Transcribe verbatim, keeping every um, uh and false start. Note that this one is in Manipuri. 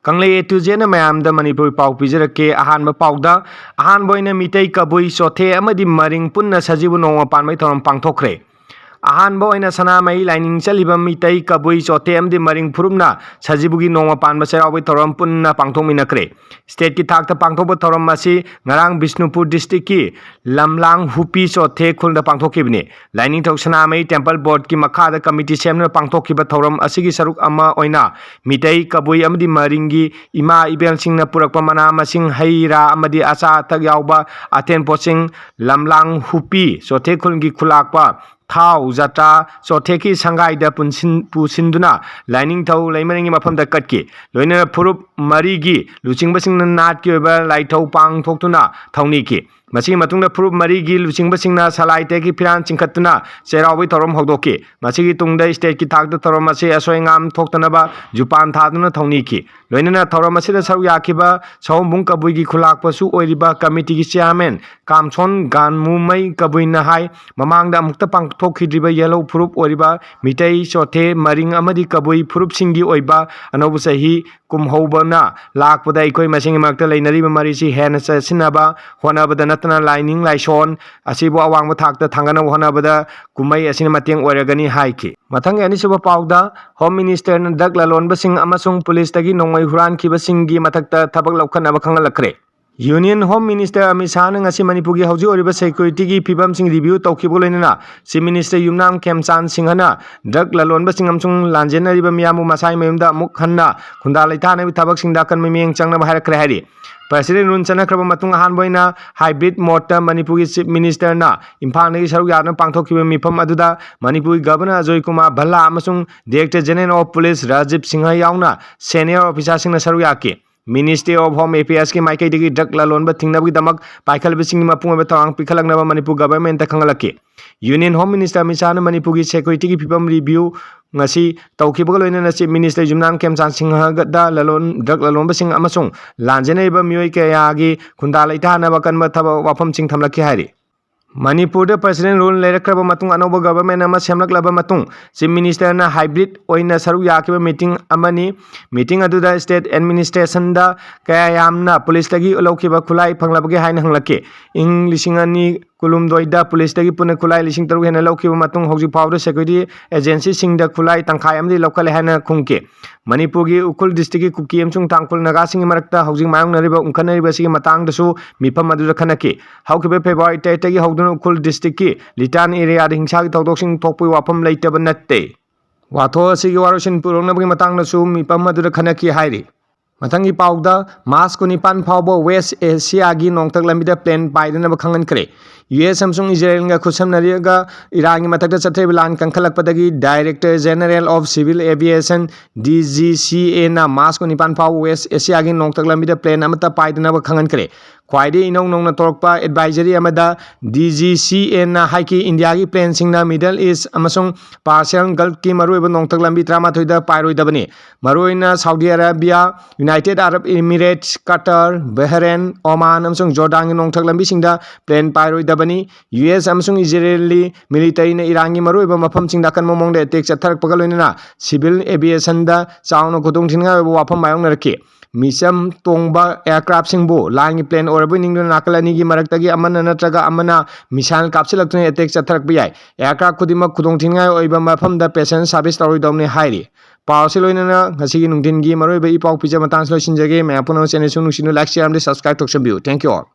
ꯀꯪꯂꯩ A to Zꯅ ꯃꯌꯥꯝꯗ ꯃꯅꯤꯄꯨꯔ ꯄꯥꯎ ꯄꯤꯖꯔꯛꯀꯦ꯫ ꯑꯍꯥꯟꯕ ꯄꯥꯎꯗ, ꯑꯍꯥꯟꯕ ꯑꯣꯏꯅ ꯃꯤꯇꯩ, ꯀꯕꯨꯏ, ꯆꯣꯊꯦ ꯑꯃꯗꯤ ꯃꯔꯤꯡ ꯄꯨꯟꯅ ꯁꯖꯤꯕꯨ ꯅꯣꯡꯃ ꯄꯥꯟꯕꯒꯤ ꯊꯧꯔꯝ ꯄꯥꯡꯊꯣꯛꯈ꯭ꯔꯦ꯫ ꯑꯍꯥꯟꯕ ꯑꯣꯏꯅ ꯁꯅꯥꯃꯍꯤ ꯂꯥꯏꯅꯤꯡ ꯆꯠꯂꯤꯕ ꯃꯤꯇꯩ, ꯀꯕꯨꯏ, ꯆꯣꯊꯦ ꯑꯃꯗꯤ ꯃꯔꯤꯡ ꯐꯨꯔꯨꯞꯅ ꯁꯖꯤꯕꯨꯒꯤ ꯅꯣꯡꯃ ꯄꯥꯟꯕ ꯆꯩꯔꯥꯎꯕꯒꯤ ꯊꯧꯔꯝ ꯄꯨꯟꯅ ꯄꯥꯡꯊꯣꯛꯃꯤꯟꯅꯈ꯭ꯔꯦ꯫ Stateꯀꯤ ꯊꯥꯛꯇ ꯄꯥꯡꯊꯣꯛꯄ ꯊꯧꯔꯝ ꯑꯁꯤ ꯉꯔꯥꯡ ꯕꯤꯁꯅꯨꯄꯨꯔ districtꯀꯤ ꯂꯝꯂꯥꯡ ꯍꯨꯄꯤ ꯆꯣꯊꯦ ꯈꯨꯜꯗ ꯄꯥꯡꯊꯣꯛꯈꯤꯕꯅꯤ꯫ ꯂꯥꯏꯅꯤꯡꯊꯧ ꯁꯅꯥꯃꯍꯤ Temple Boardꯀꯤ ꯃꯈꯥꯗ committee ꯁꯦꯝꯗꯨꯅ ꯄꯥꯡꯊꯣꯛꯈꯤꯕ ꯊꯧꯔꯝ ꯑꯁꯤꯒꯤ ꯁꯔꯨꯛ ꯑꯃ ꯑꯣꯏꯅ ꯃꯤꯇꯩ, ꯀꯕꯨꯏ ꯑꯃꯗꯤ ꯃꯔꯤꯡꯒꯤ ꯏꯃꯥ ꯏꯕꯦꯜꯁꯤꯡꯅ ꯄꯨꯔꯛꯄ ꯃꯅꯥ ꯃꯁꯤꯡ, ꯍꯩ ꯔꯥ ꯑꯃꯗꯤ ꯑꯆꯥ ꯑꯊꯛ ꯌꯥꯎꯕ ꯑꯊꯦꯟ ꯄꯣꯠꯁꯤꯡ ꯂꯝꯂꯥꯡ ꯍꯨꯄꯤ ꯆꯣꯊꯦ ꯈꯨꯜꯒꯤ ꯈꯨꯂꯥꯛꯄ ꯊꯥꯎ ꯖꯇ꯭ꯔꯥ ꯆꯣꯊꯦꯀꯤ ꯁꯪꯒꯥꯏꯗ ꯄꯨꯟꯁꯤꯟ-, ꯄꯨꯁꯤꯟꯗꯨꯅ ꯂꯥꯏꯅꯤꯡꯊꯧ ꯂꯩꯃꯔꯦꯟꯒꯤ ꯃꯐꯝꯗ ꯀꯠꯈꯤ꯫ ꯂꯣꯏꯅꯅ ꯐꯨꯔꯨꯞ ꯃꯔꯤꯒꯤ ꯂꯨꯆꯤꯡꯕꯁꯤꯡꯅ ꯅꯥꯠꯀꯤ ꯑꯣꯏꯕ ꯂꯥꯏꯊꯧ ꯄꯥꯡꯊꯣꯛꯇꯨꯅ ꯊꯧꯅꯤꯈꯤ꯫ ꯃꯁꯤꯒꯤ ꯃꯇꯨꯡꯗ ꯐꯨꯔꯨꯞ ꯃꯔꯤꯒꯤ ꯂꯨꯆꯤꯡꯕꯁꯤꯡꯅ ꯁꯂꯥꯏ ꯇꯌꯦꯠꯀꯤ ꯐꯤꯔꯥꯟ ꯆꯤꯡꯈꯠꯇꯨꯅ ꯆꯩꯔꯥꯎꯕꯒꯤ ꯊꯧꯔꯝ ꯍꯧꯗꯣꯛꯈꯤ꯫ ꯃꯁꯤꯒꯤ ꯇꯨꯡꯗ stateꯀꯤ ꯊꯥꯛꯇ ꯊꯧꯔꯝ ꯑꯁꯤ ꯑꯁꯣꯏ ꯑꯉꯥꯝ ꯊꯣꯛꯇꯅꯕ ꯖꯨꯄꯥꯟ ꯊꯥꯗꯨꯅ ꯊꯧꯅꯤꯈꯤ꯫ ꯂꯣꯏꯅꯅ ꯊꯧꯔꯝ ꯑꯁꯤꯗ ꯁꯔꯨꯛ ꯌꯥꯈꯤꯕ ꯁꯑꯣꯝꯕꯨꯡ ꯀꯕꯨꯏꯒꯤ ꯈꯨꯂꯥꯛꯄꯁꯨ ꯑꯣꯏꯔꯤꯕ committeeꯒꯤ chairman ꯀꯥꯝꯁꯣꯟ ꯒꯥꯟꯃꯨꯃꯩ ꯀꯕꯨꯏꯅ ꯍꯥꯏ, ꯃꯃꯥꯡꯗ ꯑꯃꯨꯛꯇ ꯄꯥꯡꯊꯣꯛꯈꯤꯗ꯭ꯔꯤꯕ ꯌꯦꯜꯍꯧ ꯐꯨꯔꯨꯞ ꯑꯣꯏꯔꯤꯕ ꯃꯤꯇꯩ, ꯆꯣꯊꯦ, ꯃꯔꯤꯡ ꯑꯃꯗꯤ ꯀꯕꯨꯏ ꯐꯨꯔꯨꯞꯁꯤꯡꯒꯤ ꯑꯣꯏꯕ ꯑꯅꯧꯕ ꯆꯍꯤ ꯀꯨꯝꯍꯧꯕꯅ ꯂꯥꯛꯄꯗ ꯑꯩꯈꯣꯏ ꯃꯁꯦꯟꯒꯤ ꯃꯔꯛꯇ ꯂꯩꯅꯔꯤꯕ ꯃꯔꯤꯁꯤ ꯍꯦꯟꯅ ꯆꯦꯠꯁꯤꯟꯅꯕ ꯍꯣꯠꯅꯕꯗ ꯅꯠꯇꯅ ꯂꯥꯏꯅꯤꯡ ꯂꯥꯏꯁꯣꯟ ꯑꯁꯤꯕꯨ ꯑꯋꯥꯡꯕ ꯊꯥꯛꯇ ꯊꯥꯡꯒꯠꯅꯕ ꯍꯣꯠꯅꯕꯗ ꯀꯨꯝꯍꯩ ꯑꯁꯤꯅ ꯃꯇꯦꯡ ꯑꯣꯏꯔꯒꯅꯤ ꯍꯥꯏꯈꯤ꯫ ꯃꯊꯪꯒꯤ ꯑꯅꯤꯁꯨꯕ ꯄꯥꯎꯗ, Home Ministerꯅ drug ꯂꯂꯣꯟꯕꯁꯤꯡ ꯑꯃꯁꯨꯡ policeꯇꯒꯤ ꯅꯣꯡꯃꯩ ꯍꯨꯔꯥꯟꯈꯤꯕꯁꯤꯡꯒꯤ ꯃꯊꯛꯇ ꯊꯕꯛ ꯂꯧꯈꯠꯅꯕ ꯈꯪꯍꯜꯂꯛꯈ꯭ꯔꯦ꯫ Union Home Minister ꯑꯃꯤꯠ ꯁꯥꯍꯅ ꯉꯁꯤ ꯃꯅꯤꯄꯨꯔꯒꯤ ꯍꯧꯖꯤꯛ ꯑꯣꯏꯔꯤꯕ securityꯒꯤ ꯐꯤꯕꯝꯁꯤꯡ review ꯇꯧꯈꯤꯕꯒ ꯂꯣꯏꯅꯅ Chief Minister ꯌꯨꯝꯅꯥꯝ ꯈꯦꯝꯆꯥꯟ ꯁꯤꯡꯍꯅ drug ꯂꯂꯣꯟꯕꯁꯤꯡ ꯑꯃꯁꯨꯡ ꯂꯥꯟꯖꯦꯟꯅꯔꯤꯕ ꯃꯤꯌꯥꯝꯕꯨ ꯃꯁꯥꯒꯤ ꯃꯌꯨꯝꯗ ꯑꯃꯨꯛ ꯍꯟꯅ ꯈꯨꯟꯗꯥ ꯂꯩꯇꯥꯅꯕꯒꯤ ꯊꯕꯛꯁꯤꯡꯗ ꯑꯀꯟꯕ ꯃꯤꯠꯌꯦꯡ ꯆꯪꯅꯕ ꯍꯥꯏꯔꯛꯈ꯭ꯔꯦ ꯍꯥꯏꯔꯤ꯫ President rule ꯆꯠꯅꯈ꯭ꯔꯕ ꯃꯇꯨꯡ ꯑꯍꯥꯟꯕ ꯑꯣꯏꯅ hybrid modeꯇ ꯃꯅꯤꯄꯨꯔꯒꯤ Chief Ministerꯅ ꯏꯝꯐꯥꯜꯗꯒꯤ ꯁꯔꯨꯛ ꯌꯥꯗꯨꯅ ꯄꯥꯡꯊꯣꯛꯈꯤꯕ ꯃꯤꯐꯝ ꯑꯗꯨꯗ ꯃꯅꯤꯄꯨꯔꯒꯤ Governor ꯑꯖꯣꯏ ꯀꯨꯃꯥꯔ ꯚꯜꯂꯥ ꯑꯃꯁꯨꯡ Director General of Police Rajiv Singh ꯌꯥꯎꯅ senior officerꯁꯤꯡꯅ ꯁꯔꯨꯛ ꯌꯥꯈꯤ꯫ Ministry of Home Affairsꯀꯤ ꯃꯥꯏꯀꯩꯗꯒꯤ drug ꯂꯂꯣꯟꯕ ꯊꯤꯡꯅꯕꯒꯤꯗꯃꯛ ꯄꯥꯏꯈꯠꯂꯤꯕꯁꯤꯡꯒꯤ ꯃꯄꯨꯡ ꯑꯣꯏꯕ ꯊꯧꯔꯥꯡ ꯄꯤꯈꯠꯂꯛꯅꯕ Manipur governmentꯇ ꯈꯪꯍꯜꯂꯛꯈꯤ꯫ Union Home Minister Amit ꯁꯥꯍꯅ ꯃꯅꯤꯄꯨꯔꯒꯤ securityꯒꯤ ꯐꯤꯕꯝ review ꯉꯁꯤ ꯇꯧꯈꯤꯕꯒ ꯂꯣꯏꯅꯅ Chief Minister ꯌꯨꯝꯅꯥꯝ ꯈꯦꯝꯆꯥꯟ ꯁꯤꯡꯍꯗ ꯂꯂꯣꯟ, drug ꯂꯂꯣꯟꯕꯁꯤꯡ ꯑꯃꯁꯨꯡ ꯂꯥꯟꯖꯦꯟꯅꯔꯤꯕ ꯃꯤꯑꯣꯏ ꯀꯌꯥꯒꯤ ꯈꯨꯟꯗꯥ ꯂꯩꯇꯥꯅꯕ ꯑꯀꯟꯕ ꯊꯕꯛ ꯋꯥꯐꯝꯁꯤꯡ ꯊꯝꯂꯛꯈꯤ ꯍꯥꯏꯔꯤ꯫ ꯃꯅꯤꯄꯨꯔꯗ president rule ꯂꯩꯔꯛꯈ꯭ꯔꯕ ꯃꯇꯨꯡ, ꯑꯅꯧꯕ government ꯑꯃ ꯁꯦꯝꯂꯛꯂꯕ ꯃꯇꯨꯡ, chief ministerꯅ hybrid ꯑꯣꯏꯅ ꯁꯔꯨꯛ ꯌꯥꯈꯤꯕ meeting ꯑꯃꯅꯤ꯫ Meeting ꯑꯗꯨꯗ state administrationꯗ ꯀꯌꯥ ꯌꯥꯝꯅ policeꯇꯒꯤ ꯂꯧꯈꯤꯕ ꯈꯨꯠꯂꯥꯏ ꯐꯪꯂꯕꯒꯦ ꯍꯥꯏꯅ ꯍꯪꯂꯛꯈꯤ꯫ ꯏꯪ ꯂꯤꯁꯤꯡ ꯑꯅꯤ ꯀꯨꯟꯍꯨꯝꯗꯣꯏꯗ policeꯇꯒꯤ ꯄꯨꯟꯅ ꯈꯨꯠꯂꯥꯏ ꯂꯤꯁꯤꯡ ꯇꯔꯨꯛ ꯍꯦꯟꯅ ꯂꯧꯈꯤꯕ ꯃꯇꯨꯡ, ꯍꯧꯖꯤꯛ ꯐꯥꯎꯕꯗ security agencyꯁꯤꯡꯗ ꯈꯨꯠꯂꯥꯏ ꯇꯪꯈꯥꯏ ꯑꯃꯗꯤ ꯂꯧꯈꯠꯂꯦ ꯍꯥꯏꯅ ꯈꯨꯝꯈꯤ꯫ ꯃꯅꯤꯄꯨꯔꯒꯤ ꯎꯈ꯭ꯔꯨꯜ districtꯀꯤ ꯀꯨꯀꯤ ꯑꯃꯁꯨꯡ ꯇꯥꯡꯈꯨꯜ ꯅꯥꯒꯥꯁꯤꯡꯒꯤ ꯃꯔꯛꯇ ꯍꯧꯖꯤꯛ ꯃꯥꯌꯣꯛꯅꯔꯤꯕ ꯎꯪꯈꯠꯅꯔꯤꯕ ꯑꯁꯤꯒꯤ ꯃꯇꯥꯡꯗꯁꯨ ꯃꯤꯐꯝ ꯑꯗꯨꯗ ꯈꯟꯅꯈꯤ꯫ ꯍꯧꯈꯤꯕ February ꯇꯔꯦꯠꯇꯒꯤ ꯍꯧꯗꯨꯅ ꯎꯈ꯭ꯔꯨꯜ districtꯀꯤ ꯂꯤꯇꯥꯟ areaꯗ ꯍꯤꯡꯁꯥꯒꯤ ꯊꯧꯗꯣꯛꯁꯤꯡ ꯊꯣꯛꯄꯒꯤ ꯋꯥꯐꯝ ꯂꯩꯇꯕ ꯅꯠꯇꯦ꯫ ꯋꯥꯊꯣꯛ ꯑꯁꯤꯒꯤ ꯋꯥꯔꯣꯏꯁꯤꯟ ꯄꯨꯔꯛꯅꯕꯒꯤ ꯃꯇꯥꯡꯗꯁꯨ ꯃꯤꯐꯝ ꯑꯗꯨꯗ ꯈꯟꯅꯈꯤ ꯍꯥꯏꯔꯤ꯫ ꯃꯊꯪꯒꯤ ꯄꯥꯎꯗ, March ꯀꯨꯟꯅꯤꯄꯥꯟ ꯐꯥꯎꯕ West Asiaꯒꯤ ꯅꯣꯡꯊꯛ ꯂꯝꯕꯤꯗ plane ꯄꯥꯏꯗꯅꯕ ꯈꯪꯍꯟꯈ꯭ꯔꯦ꯫ U S ꯑꯃꯁꯨꯡ ꯏꯖꯔꯦꯜꯒ ꯈꯨꯠꯁꯝꯅꯔꯒ ꯏꯔꯥꯟꯒꯤ ꯃꯊꯛꯇ ꯆꯠꯊꯔꯤꯕ ꯂꯥꯟ ꯀꯟꯈꯠꯂꯛꯄꯗꯒꯤ Director General of Civil Aviation, D G C Aꯅ March ꯀꯨꯟꯅꯤꯄꯥꯟ ꯐꯥꯎꯕ West Asiaꯒꯤ ꯅꯣꯡꯊꯛ ꯂꯝꯕꯤꯗ plane ꯑꯃꯠꯇ ꯄꯥꯏꯗꯅꯕ ꯈꯪꯍꯟꯈ꯭ꯔꯦ꯫ ꯈ꯭ꯋꯥꯏꯗꯒꯤ ꯏꯅꯧ ꯅꯧꯅ ꯊꯣꯔꯛꯄ advisory ꯑꯃꯗ D G C Aꯅ ꯍꯥꯏꯈꯤ, ꯏꯟꯗꯤꯌꯥꯒꯤ planeꯁꯤꯡꯅ Middle East ꯑꯃꯁꯨꯡ Persian Gulfꯀꯤ ꯃꯔꯨꯑꯣꯏꯕ ꯅꯣꯡꯊꯛ ꯂꯝꯕꯤ ꯇꯔꯥꯃꯥꯊꯣꯏꯗ ꯄꯥꯏꯔꯣꯏꯗꯕꯅꯤ꯫ ꯃꯔꯨꯑꯣꯏꯅ Saudi Arabia, United Arab Emirates, Qatar, Bahrain, Oman ꯑꯃꯁꯨꯡ Jordanꯒꯤ ꯅꯣꯡꯊꯛ ꯂꯝꯕꯤꯁꯤꯡꯗ plane ꯄꯥꯏꯔꯣꯏꯗꯕꯅꯤ꯫ U S ꯑꯃꯁꯨꯡ ꯏꯖꯔꯦꯜꯂꯤ militaryꯅ ꯏꯔꯥꯟꯒꯤ ꯃꯔꯨꯑꯣꯏꯕ ꯃꯐꯝꯁꯤꯡꯗ ꯑꯀꯟꯕ ꯃꯑꯣꯡꯗ attack ꯆꯠꯊꯔꯛꯄꯒ ꯂꯣꯏꯅꯅ civil aviationꯗ ꯆꯥꯎꯅ ꯈꯨꯗꯣꯡꯊꯤꯅꯤꯡꯉꯥꯏ ꯑꯣꯏꯕ ꯋꯥꯐꯝ ꯃꯥꯌꯣꯛꯅꯔꯛꯈꯤ꯫ ꯃꯤꯆꯝ ꯇꯣꯡꯕ aircraftꯁꯤꯡꯕꯨ ꯂꯥꯟꯒꯤ plane ꯑꯣꯏꯔꯕꯣꯏ ꯅꯤꯡꯗꯨꯅ ꯅꯥꯀꯜ ꯑꯅꯤꯒꯤ ꯃꯔꯛꯇꯒꯤ ꯑꯃꯅ ꯅꯠꯇ꯭ꯔꯒ ꯑꯃꯅ missile ꯀꯥꯞꯁꯤꯜꯂꯛꯇꯨꯅ attack ꯆꯠꯊꯔꯛꯄ ꯌꯥꯏ꯫ Aircraft ꯈꯨꯗꯤꯡꯃꯛ ꯈꯨꯗꯣꯡꯊꯤꯅꯤꯡꯉꯥꯏ ꯑꯣꯏꯕ ꯃꯐꯝꯗ passenger service ꯇꯧꯔꯣꯏꯗꯧꯕꯅꯤ ꯍꯥꯏꯔꯤ꯫ ꯄꯥꯎ ꯑꯁꯤ ꯂꯣꯏꯅꯅ ꯉꯁꯤꯒꯤ ꯅꯨꯡꯊꯤꯟꯒꯤ ꯃꯔꯨꯑꯣꯏꯕ ꯏ ꯄꯥꯎ ꯄꯤꯖ ꯃꯇꯥꯡꯁꯤ ꯂꯣꯏꯁꯤꯟꯖꯒꯦ꯫ ꯃꯌꯥꯝ ꯄꯨꯝꯅꯃꯛ channelꯁꯨ ꯅꯨꯡꯁꯤꯅ like, share ꯑꯃꯗꯤ subscribe ꯇꯧꯁꯟꯕꯤꯌꯨ꯫ Thank you all꯫